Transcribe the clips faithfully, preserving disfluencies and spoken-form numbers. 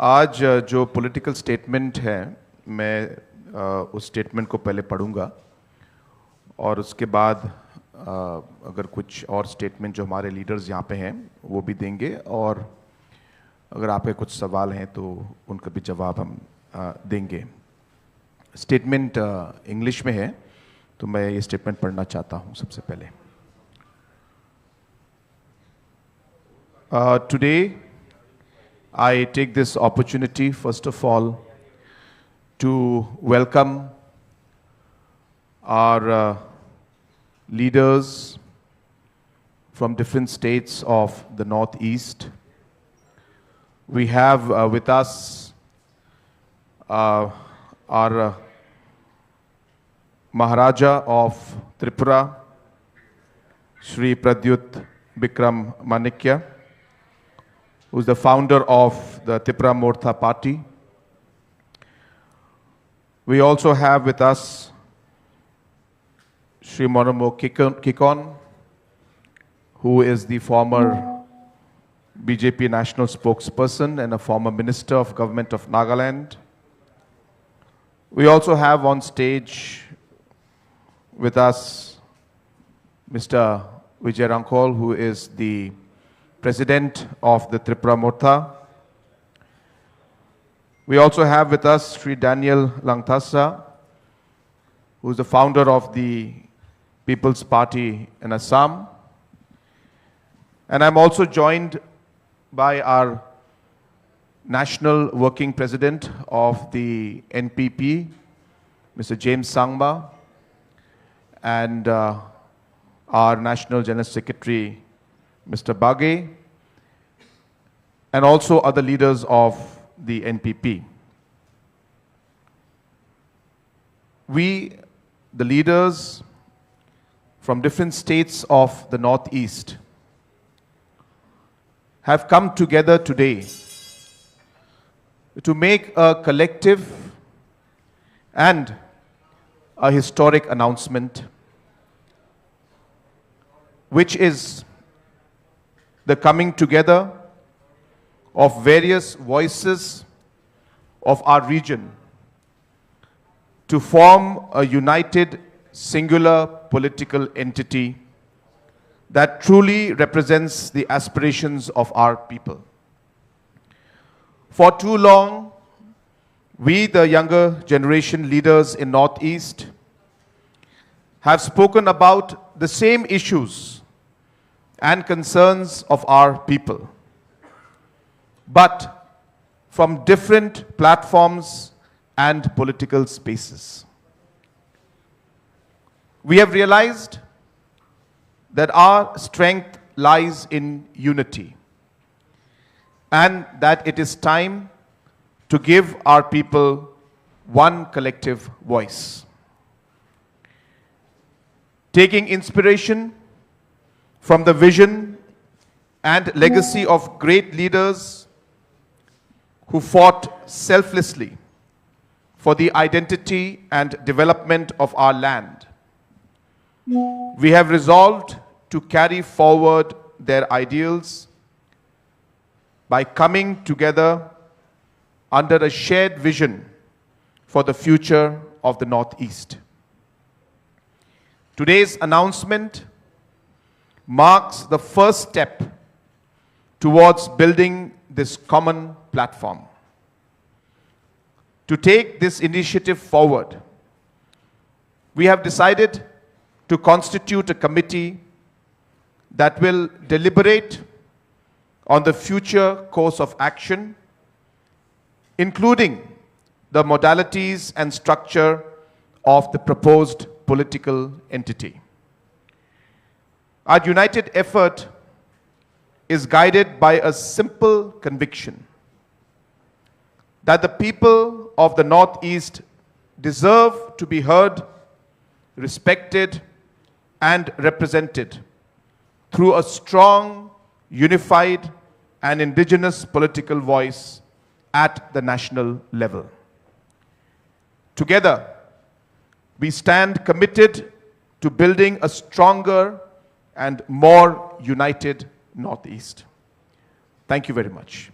आज अ, जो political statement है, मैं अ, उस स्टेटमेंट को पहले पढ़ूंगा और उसके बाद अ, अगर कुछ और स्टेटमेंट जो हमारे लीडर्स यहाँ पे हैं वो भी देंगे, और अगर आपके कुछ सवाल हैं तो उनका भी जवाब हम अ, देंगे। स्टेटमेंट इंग्लिश में है, तो मैं ये स्टेटमेंट पढ़ना चाहता हूँ सबसे पहले। Uh, today, I take this opportunity, first of all, to welcome our uh, leaders from different states of the Northeast. We have uh, with us uh, our uh, Maharaja of Tripura, Shri Pradyut Bikram Manikya, who is the founder of the Tipra Mortha Party. We also have with us Shri Monomo Kikon, Kikon, who is the former B J P national spokesperson and a former minister of Government of Nagaland. We also have on stage with us Mister Vijay Rangkhol, who is the president of the Tripura Mortha. We also have with us Shri Daniel Langthasa, who is the founder of the People's Party in Assam. And I'm also joined by our National Working President of the N P P, Mister James Sangma, and uh, our National General Secretary, Mister Bage, and also other leaders of the N P P. We, the leaders from different states of the Northeast, have come together today to make a collective and a historic announcement, which is the coming together of various voices of our region to form a united, singular political entity that truly represents the aspirations of our people. For too long, we, the younger generation leaders in Northeast, have spoken about the same issues and concerns of our people, but from different platforms and political spaces. We have realized that our strength lies in unity and that it is time to give our people one collective voice. Taking inspiration from the vision and legacy of great leaders who fought selflessly for the identity and development of our land, we have resolved to carry forward their ideals by coming together under a shared vision for the future of the Northeast. Today's announcement marks the first step towards building this common platform. To take this initiative forward, we have decided to constitute a committee that will deliberate on the future course of action, including the modalities and structure of the proposed political entity. Our united effort is guided by a simple conviction that the people of the Northeast deserve to be heard, respected, and represented through a strong, unified, and indigenous political voice at the national level. Together, we stand committed to building a stronger and more united Northeast. Thank you very much.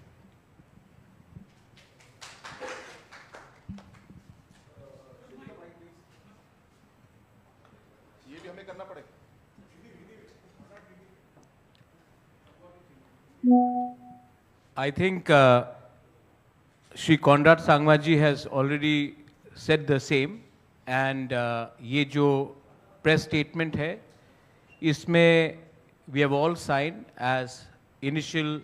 I think uh, Shri Conrad Sangma ji has already said the same, and uh, ये जो press statement है, इसमें we have all signed as initial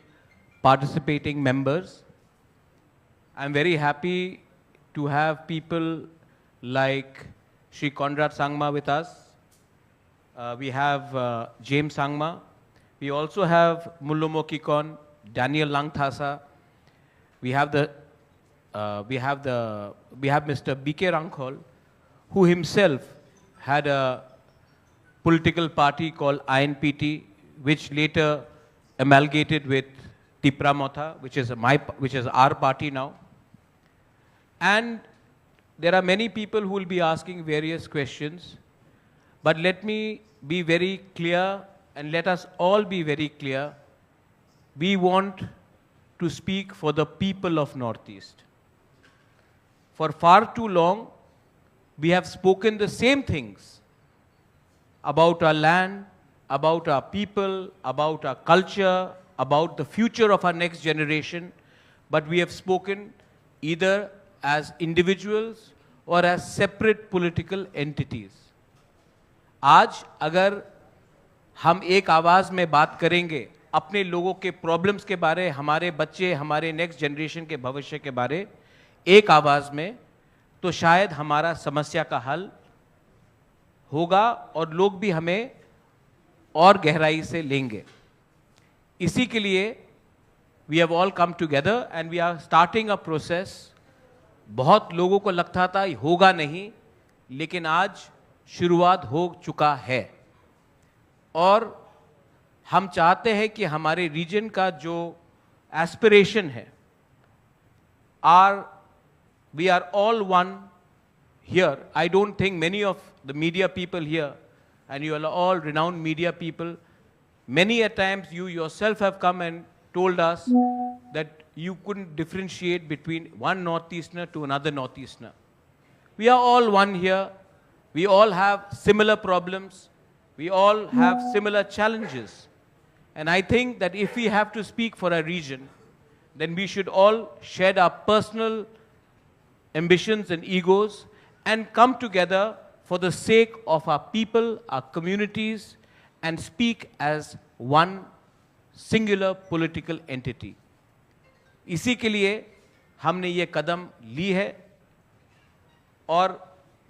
participating members. I'm very happy to have people like Shri Conrad Sangma with us. Uh, we have uh, James Sangma. We also have Mullumo Kikon, Daniel Langthasa. We have the uh, we have the we have Mister B K Rangkhol, who himself had a political party called I N P T, which later amalgamated with Tipra Motha, which is my which is our party now. And there are many people who will be asking various questions, but let me be very clear and let us all be very clear. We want to speak for the people of Northeast. For far too long, we have spoken the same things about our land, about our people, about our culture, about the future of our next generation, but we have spoken either as individuals or as separate political entities. आज अगर हम एक आवाज में बात करेंगे अपने लोगों के प्रॉब्लम्स के बारे, हमारे बच्चे, हमारे नेक्स्ट जनरेशन के भविष्य के बारे एक आवाज में, तो शायद हमारा समस्या का हल होगा और लोग भी हमें और गहराई से लेंगे। इसी के लिए we have all come together and we are starting a process. बहुत लोगों को लगता था ये होगा नहीं, लेकिन आज शुरुआत हो चुका है और हम चाहते हैं कि हमारे रीजन का जो एस्पिरेशन है, are we are all one here. I don't think many of the media people here, and you are all renowned media people, many a times you yourself have come and told us that you couldn't differentiate between one northeasterner to another northeasterner. We are all one here. We all have similar problems. We all have similar challenges. And I think that if we have to speak for a region, then we should all shed our personal ambitions and egos and come together for the sake of our people, our communities, and speak as one singular political entity. इसी के लिए हमने ये कदम ली है और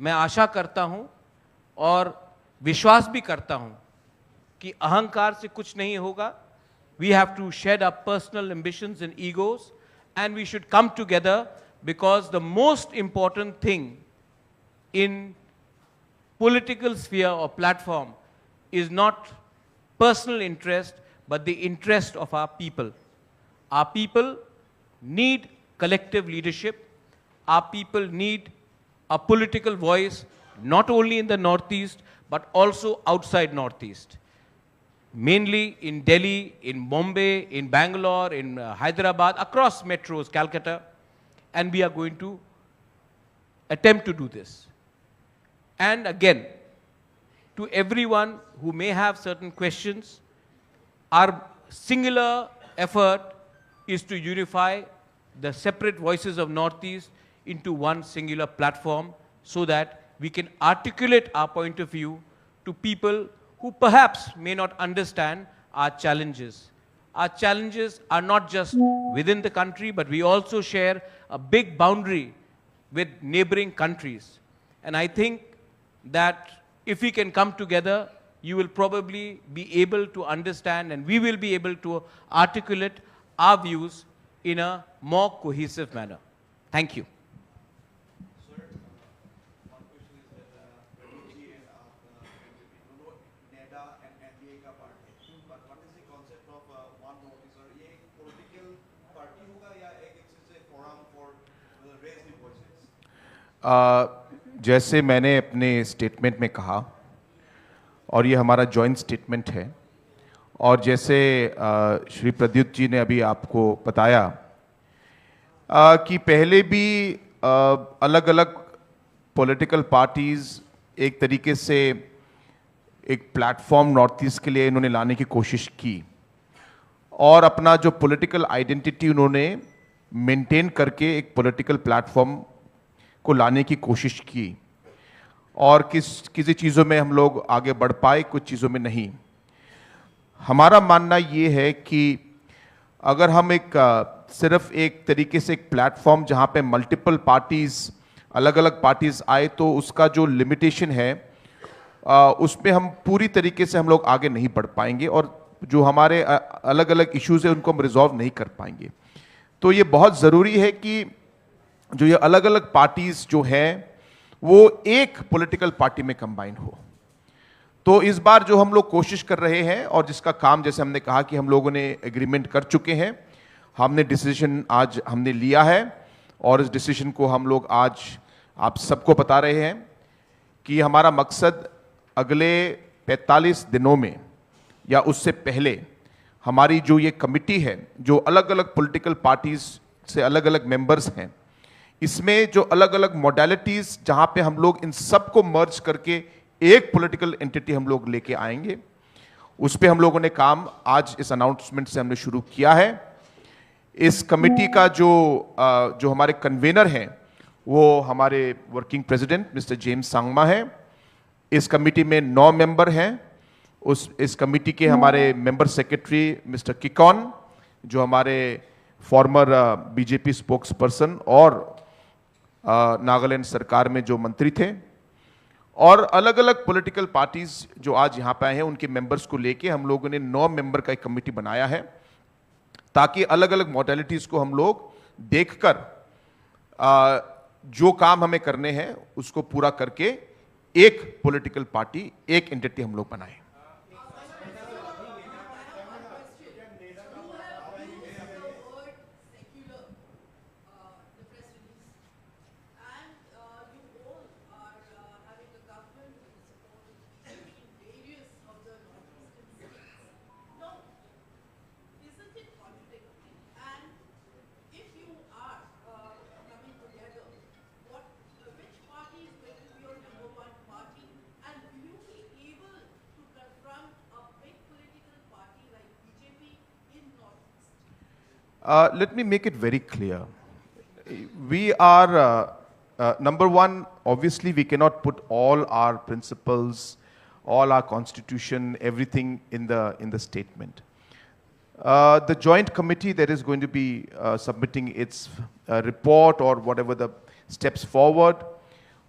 मैं आशा करता हूं और विश्वास भी करता हूं कि अहंकार से कुछ नहीं होगा. We have to shed our personal ambitions and egos, and we should come together, because the most important thing in political sphere or platform is not personal interest, but the interest of our people. Our people need collective leadership. Our people need a political voice, not only in the Northeast, but also outside Northeast. Mainly in Delhi, in Bombay, in Bangalore, in uh, Hyderabad, across metros, Calcutta, and we are going to attempt to do this. And again, to everyone who may have certain questions, our singular effort is to unify the separate voices of Northeast into one singular platform so that we can articulate our point of view to people who perhaps may not understand our challenges. Our challenges are not just within the country, but we also share a big boundary with neighboring countries. And I think that if we can come together, you will probably be able to understand and we will be able to articulate our views in a more cohesive manner. Thank you. अ, जैसे मैंने अपने स्टेटमेंट में कहा, और ये हमारा joint statement है, और जैसे अ, श्री प्रद्युत जी ने अभी आपको बताया अ, कि पहले भी अलग अलग पॉलिटिकल पार्टीज एक तरीके से एक प्लेटफॉर्म नॉर्थ ईस्ट के लिए इन्होंने लाने की कोशिश की, और अपना जो पॉलिटिकल आइडेंटिटी उन्होंने मेंटेन करके एक पॉलिटिकल प्लेटफॉर्म को लाने की कोशिश की। और किस किसी चीज़ों में हम लोग आगे बढ़ पाए, कुछ चीज़ों में नहीं। हमारा मानना ये है कि अगर हम एक अ, सिर्फ एक तरीके से एक प्लेटफॉर्म जहाँ पे मल्टीपल पार्टीज, अलग अलग पार्टीज आए, तो उसका जो लिमिटेशन है, अ, उस पे हम पूरी तरीके से हम लोग आगे नहीं बढ़ पाएंगे और जो हमारे अलग अलग इश्यूज है, उनको हम रिजॉल्व नहीं कर पाएंगे। तो ये बहुत ज़रूरी है कि जो ये अलग अलग पार्टीज जो हैं, वो एक पॉलिटिकल पार्टी में कंबाइन हो। तो इस बार जो हम लोग कोशिश कर रहे हैं और जिसका काम, जैसे हमने कहा कि हम लोगों ने एग्रीमेंट कर चुके हैं, हमने डिसीजन आज हमने लिया है और इस डिसीजन को हम लोग आज आप सबको बता रहे हैं कि हमारा मकसद अगले पैंतालीस दिनों में या उससे पहले हमारी जो ये कमेटी है, जो अलग-अलग पॉलिटिकल पार्टीज से अलग-अलग मेंबर्स हैं, इसमें जो अलग-अलग मोडालिटीज, जहां पे हम लोग इन सबको मर्ज करके एक पॉलिटिकल एंटिटी हम लोग लेके आएंगे, उस पे हम लोगों ने काम आज इस अनाउंसमेंट से हमने शुरू किया है। इस कमेटी का जो अ, जो हमारे कन्वीनर हैं, वो हमारे working president mister James Sangma हैं। इस कमेटी में नौ मेंबर हैं। उस इस कमेटी के हमारे मेंबर सेक्रेटरी मिस्टर किकॉन, जो हमारे फॉर्मर बीजेपी स्पोक्स पर्सन और अ, नागालैंड सरकार में जो मंत्री थे, और अलग-अलग पॉलिटिकल पार्टीज जो आज यहाँ पे आए हैं, उनके मेंबर्स को लेके हम लोगों ने नौ मेंबर का एक कमेटी बनाया है, ताकि अलग-अलग मोडालिटीज को हम लोग देखकर, अ, जो काम हमें करने हैं, उसको पूरा करके एक पॉलिटिकल पार्टी, एक एंटिटी हम लोग बनाएं। And uh, you all are uh, having a government with the support of B J P in various of the northeastern states. Now, isn't it contradictory? And if you are uh, coming together, what, uh, which party is going to be your number one party? And will you be able to confront a big political party like B J P in Northeast? Uh, let me make it very clear. We are, uh, uh, number one, obviously, we cannot put all our principles, all our constitution, everything in the, in the statement. Uh, the joint committee that is going to be, uh, submitting its, uh, report or whatever the steps forward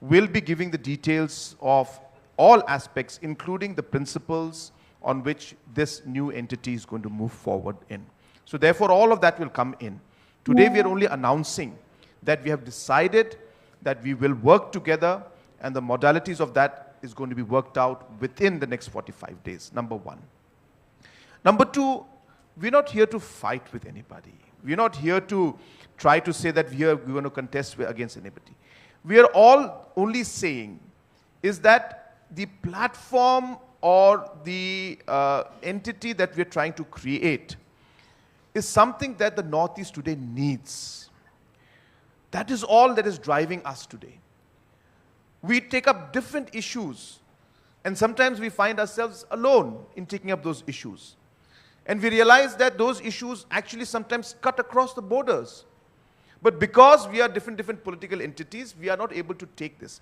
will be giving the details of all aspects, including the principles on which this new entity is going to move forward in. So therefore, all of that will come in. Today, we are only announcing that we have decided that we will work together, and the modalities of that is going to be worked out within the next forty-five days, number one. Number two, we're not here to fight with anybody. We're not here to try to say that we are, we're going to contest with, against anybody. We are all only saying is that the platform or the, uh, entity that we're trying to create is something that the Northeast today needs. That is all that is driving us today. We take up different issues, and sometimes we find ourselves alone in taking up those issues. And we realize that those issues actually sometimes cut across the borders. But because we are different, different political entities, we are not able to take this.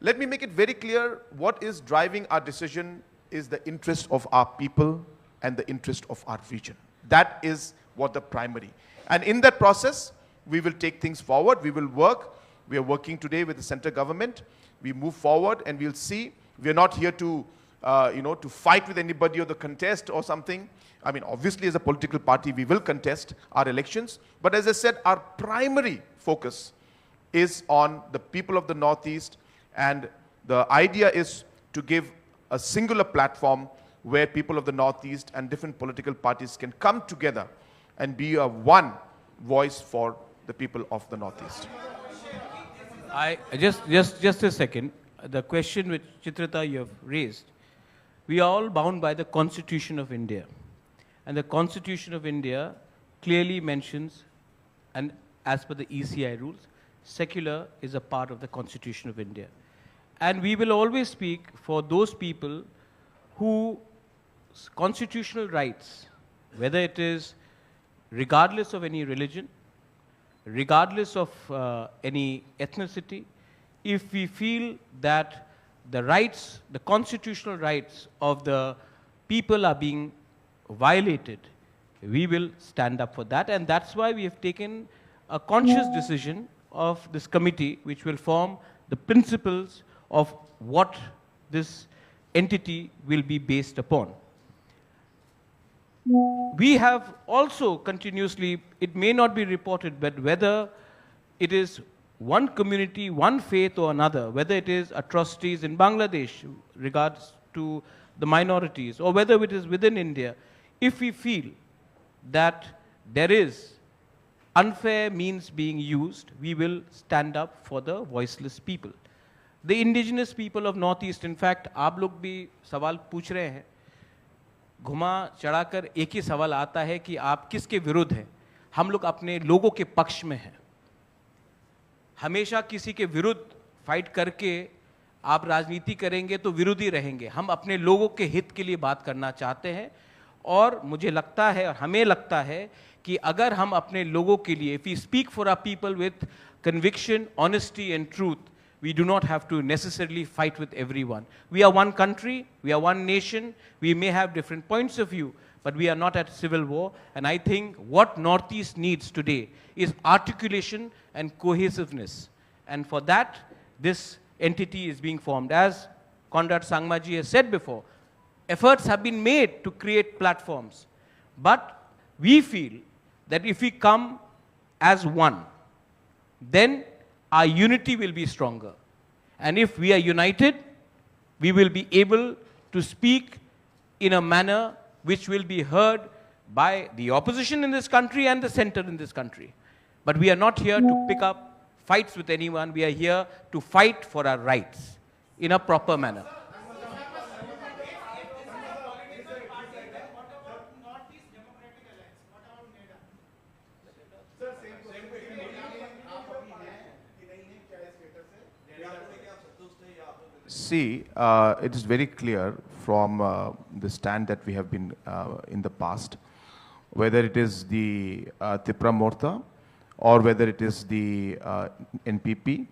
Let me make it very clear, what is driving our decision is the interest of our people and the interest of our region. That is what the primary. And in that process, we will take things forward. We will work. We are working today with the center government. We move forward and we'll see. We are not here to, uh, you know, to fight with anybody or the contest or something. I mean, obviously, as a political party, we will contest our elections. But as I said, our primary focus is on the people of the Northeast, and the idea is to give a singular platform where people of the Northeast and different political parties can come together and be a one voice for the people of the Northeast. I just, just, just a second. The question which Chitrita you have raised, we are all bound by the Constitution of India, and the Constitution of India clearly mentions, and as per the E C I rules, secular is a part of the Constitution of India. And we will always speak for those people whose constitutional rights, whether it is regardless of any religion, regardless of uh, any ethnicity, if we feel that the rights, the constitutional rights of the people are being violated, we will stand up for that. And that's why we have taken a conscious decision of this committee, which will form the principles of what this entity will be based upon. We have also continuously, it may not be reported, but whether it is one community, one faith or another, whether it is atrocities in Bangladesh regards to the minorities, or whether it is within India, if we feel that there is unfair means being used, we will stand up for the voiceless people. The indigenous people of Northeast, in fact, आप लोग भी सवाल पूछ रहे हैं, घुमा चढ़ाकर एक ही सवाल आता है कि आप किसके विरुद्ध हैं। हम लोग अपने लोगों के पक्ष में हैं। हमेशा किसी के विरुद्ध फाइट करके आप राजनीति करेंगे तो विरोधी रहेंगे। हम अपने लोगों के हित के लिए बात करना चाहते हैं और मुझे लगता है और हमें लगता है कि अगर हम अपने लोगों के लिए, if we speak for our people with conviction, honesty and truth, we do not have to necessarily fight with everyone. We are one country, we are one nation, we may have different points of view, but we are not at civil war. And I think what Northeast needs today is articulation and cohesiveness. And for that, this entity is being formed. As Conrad Sangmaji has said before, efforts have been made to create platforms. But we feel that if we come as one, then our unity will be stronger. And if we are united, we will be able to speak in a manner which will be heard by the opposition in this country and the center in this country. But we are not here to pick up fights with anyone. We are here to fight for our rights in a proper manner. See, uh, it is very clear from uh, the stand that we have been uh, in the past, whether it is the uh, Tipra Morta or whether it is the uh, N P P,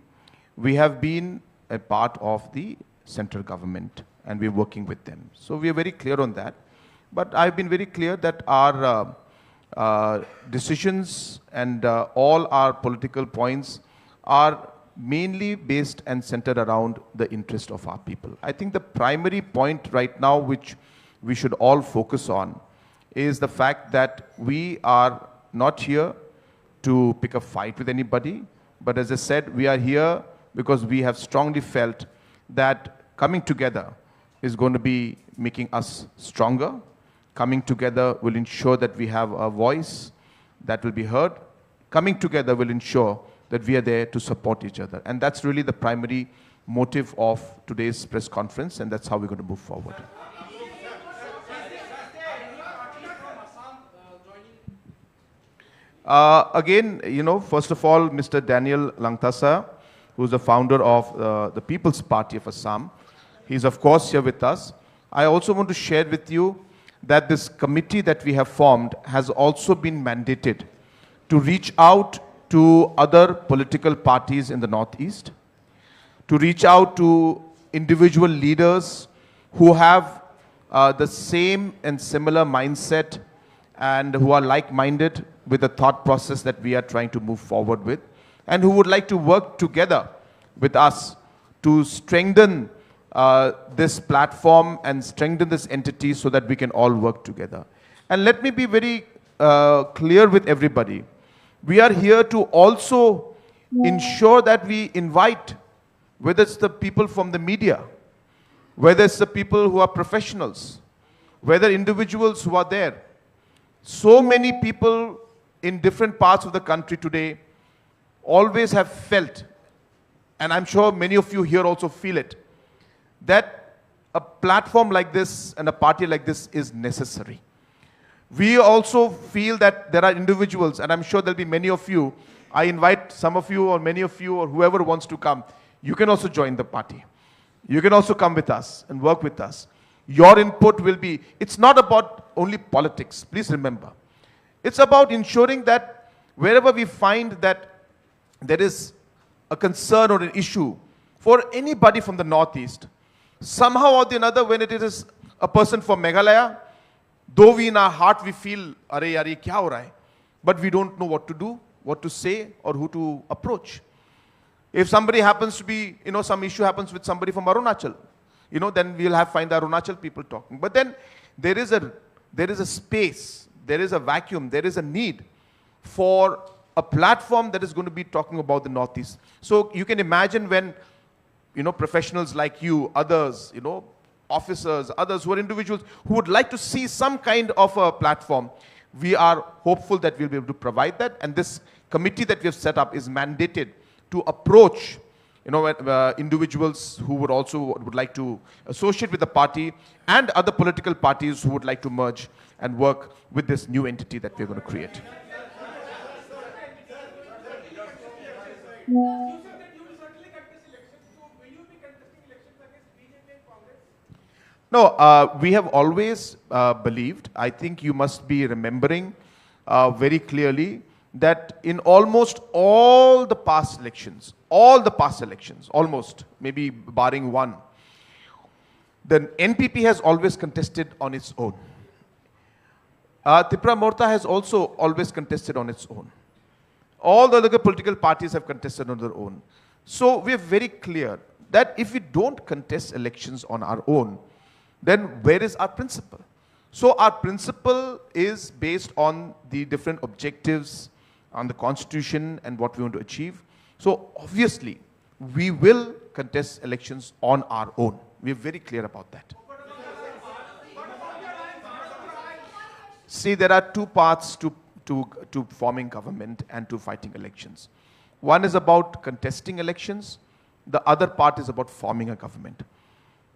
we have been a part of the central government and we're working with them. So we are very clear on that. But I've been very clear that our uh, uh, decisions and uh, all our political points are mainly based and centered around the interest of our people. I think the primary point right now which we should all focus on is the fact that we are not here to pick a fight with anybody, but as I said, we are here because we have strongly felt that coming together is going to be making us stronger. Coming together will ensure that we have a voice that will be heard. Coming together will ensure that we are there to support each other. And that's really the primary motive of today's press conference, and that's how we're going to move forward. Uh, again, you know, first of all, Mister Daniel Langthasa, who's the founder of uh, the People's Party of Assam, he's of course here with us. I also want to share with you that this committee that we have formed has also been mandated to reach out to other political parties in the Northeast, to reach out to individual leaders who have uh, the same and similar mindset and who are like minded with the thought process that we are trying to move forward with, and who would like to work together with us to strengthen uh, this platform and strengthen this entity so that we can all work together. And let me be very uh, clear with everybody. We are here to also ensure that we invite, whether it's the people from the media, whether it's the people who are professionals, whether individuals who are there. So many people in different parts of the country today always have felt, and I'm sure many of you here also feel it, that a platform like this and a party like this is necessary. We also feel that there are individuals, and I'm sure there'll be many of you, I invite some of you or many of you or whoever wants to come, you can also join the party. You can also come with us and work with us. Your input will be, it's not about only politics, please remember. It's about ensuring that wherever we find that there is a concern or an issue for anybody from the Northeast, somehow or the another, when it is a person from Meghalaya, though we in our heart we feel, "Are yaar, ye kya ho raha hai?" But we don't know what to do, what to say, or who to approach. If somebody happens to be, you know, some issue happens with somebody from Arunachal, you know, then we'll have find the Arunachal people talking. But then there is a there is a space, there is a vacuum, there is a need for a platform that is going to be talking about the Northeast. So you can imagine when, you know, professionals like you, others, you know, officers, others who are individuals who would like to see some kind of a platform, we are hopeful that we'll be able to provide that. And this committee that we have set up is mandated to approach, you know, uh, individuals who would also would like to associate with the party and other political parties who would like to merge and work with this new entity that we're going to create. No, uh, we have always uh, believed, I think you must be remembering uh, very clearly, that in almost all the past elections, all the past elections, almost, maybe barring one, the N P P has always contested on its own. Uh, Tipra Morta has also always contested on its own. All the other political parties have contested on their own. So we are very clear that if we don't contest elections on our own, then where is our principle? So our principle is based on the different objectives, on the constitution and what we want to achieve. So obviously, we will contest elections on our own. We are very clear about that. See, there are two paths to, to, to forming government and to fighting elections. One is about contesting elections, the other part is about forming a government.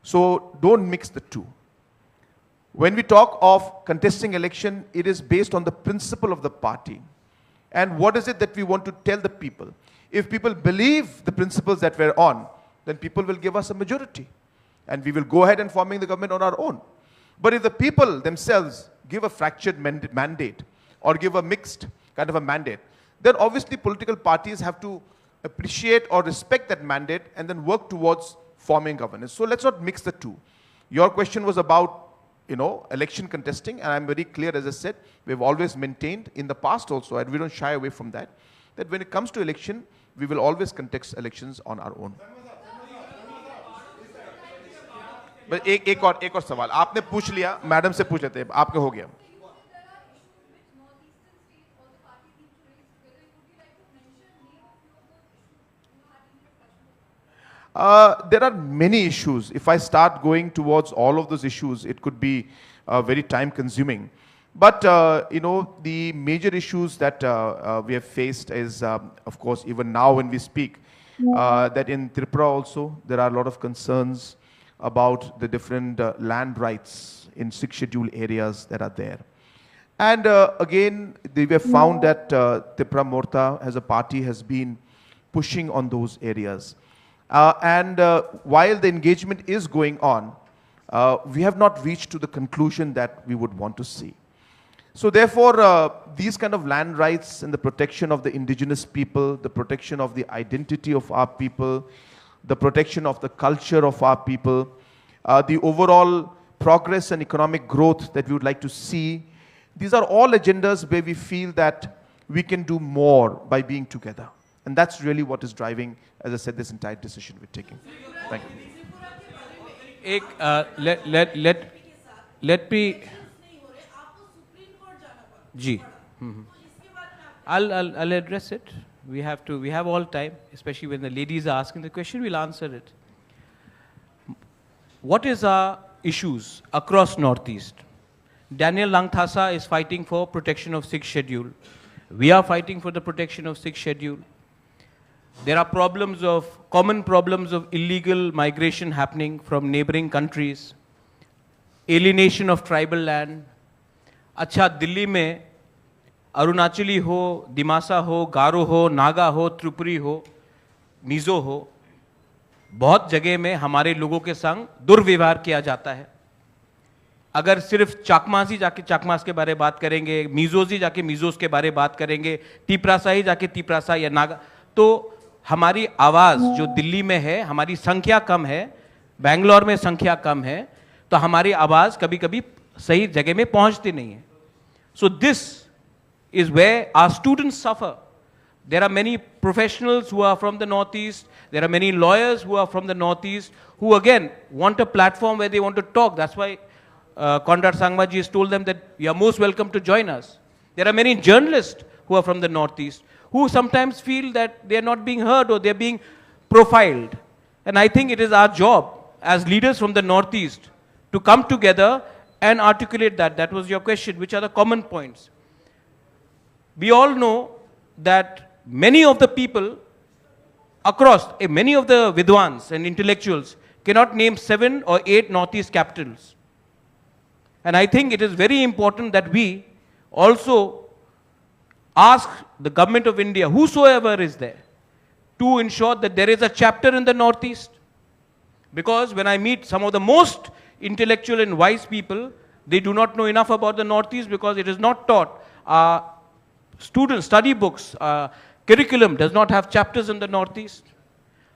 So don't mix the two. When we talk of contesting election, it is based on the principle of the party. And what is it that we want to tell the people? If people believe the principles that we're on, then people will give us a majority. And we will go ahead and forming the government on our own. But if the people themselves give a fractured mand- mandate or give a mixed kind of a mandate, then obviously political parties have to appreciate or respect that mandate and then work towards forming governance. So let's not mix the two. Your question was about, you know, election contesting, and I'm very clear, as I said, we've always maintained in the past also, and we don't shy away from that, that when it comes to election, we will always contest elections on our own. But एक एक और एक और सवाल आपने पूछ लिया, मैडम से पूछ लेते हैं, आपका हो गया। Uh, there are many issues. If I start going towards all of those issues, it could be uh, very time consuming. But uh, you know, the major issues that uh, uh, we have faced is, um, of course, even now when we speak, uh, that in Tripura also there are a lot of concerns about the different uh, land rights in Sixth Schedule areas that are there. And uh, again, they have found that uh, Tipra Morta as a party has been pushing on those areas. Uh, and uh, while the engagement is going on, uh, we have not reached to the conclusion that we would want to see. So therefore, uh, these kind of land rights and the protection of the indigenous people, the protection of the identity of our people, the protection of the culture of our people, uh, the overall progress and economic growth that we would like to see, these are all agendas where we feel that we can do more by being together. And that's really what is driving, as I said, this entire decision we're taking. Thank you. एक, uh, let, let, let, let me, ji, hmm, hmm. I'll, I'll, I'll address it. We have to, we have all time, especially when the ladies are asking the question, we'll answer it. What is our issues across Northeast? Daniel Langthasa is fighting for protection of Sixth Schedule. We are fighting for the protection of Sixth Schedule. There are problems of, common problems of illegal migration happening from neighboring countries, alienation of tribal land. अच्छा, दिल्ली में अरुणाचली हो, दिमासा हो, गारो हो, नागा हो, त्रिपुरी हो, मिजो हो, बहुत जगह में हमारे लोगों के संग दुर्व्यवहार किया जाता है। अगर सिर्फ चाकमास ही जाके चाकमास के बारे बात करेंगे, मिजोज ही जाके मिजोज के बारे बात करेंगे, तिपरासा ही जाके तिपरासा या नागा, तो हमारी आवाज जो दिल्ली में है, हमारी संख्या कम है, बैंगलोर में संख्या कम है, तो हमारी आवाज कभी कभी सही जगह में पहुंचती नहीं है। So this is where our students suffer. There are many professionals who are from the Northeast. There are many lawyers who are from the Northeast who again want a platform where they want to talk. That's why uh, Conrad Sangma ji has told them that you are most welcome to join us. There are many journalists who are from the Northeast who sometimes feel that they are not being heard or they are being profiled. And I think it is our job as leaders from the Northeast to come together and articulate that. That was your question, which are the common points. We all know that many of the people across, eh, many of the vidwans and intellectuals cannot name seven or eight Northeast capitals. And I think it is very important that we also ask the government of India, whosoever is there, to ensure that there is a chapter in the Northeast. Because when I meet some of the most intellectual and wise people, they do not know enough about the Northeast because it is not taught. Uh, student study books, uh, curriculum does not have chapters in the Northeast.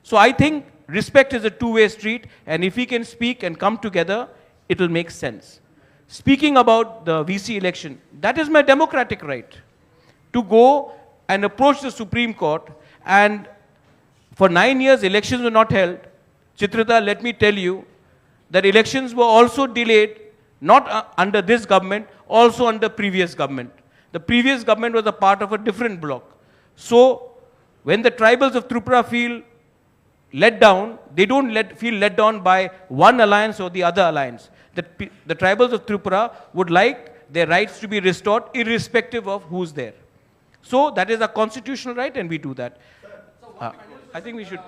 So I think respect is a two-way street, and if we can speak and come together, it will make sense. Speaking about the V C election, that is my democratic right to go and approach the Supreme Court. And for nine years, elections were not held. Chitrita, let me tell you that elections were also delayed, not uh, under this government, also under previous government. The previous government was a part of a different bloc. So when the tribals of Tripura feel let down, they don't let, feel let down by one alliance or the other alliance. The, pe- the tribals of Tripura would like their rights to be restored irrespective of who's there. So that is a constitutional right, and we do that. Uh, I think we should.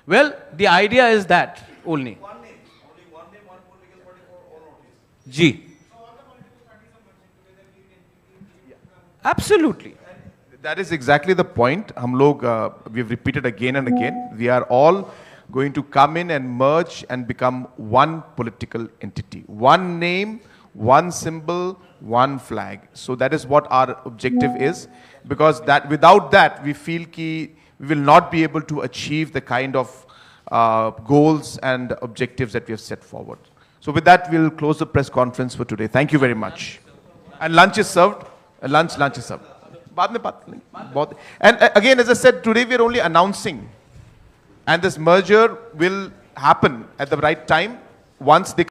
Well, the idea is that only. Ji. Absolutely. That is exactly the point. हम लोग, uh, we've repeated again and again. We are all going to come in and merge and become one political entity, one name, one symbol, one flag. So that is what our objective is, because that without that we feel ki we will not be able to achieve the kind of uh, goals and objectives that we have set forward. So with that, we'll close the press conference for today. Thank you very much. And lunch is served. Uh, lunch, lunch is served. बाद में बात करेंगे। बहुत, and uh, again, as I said, today we are only announcing, and this merger will happen at the right time once they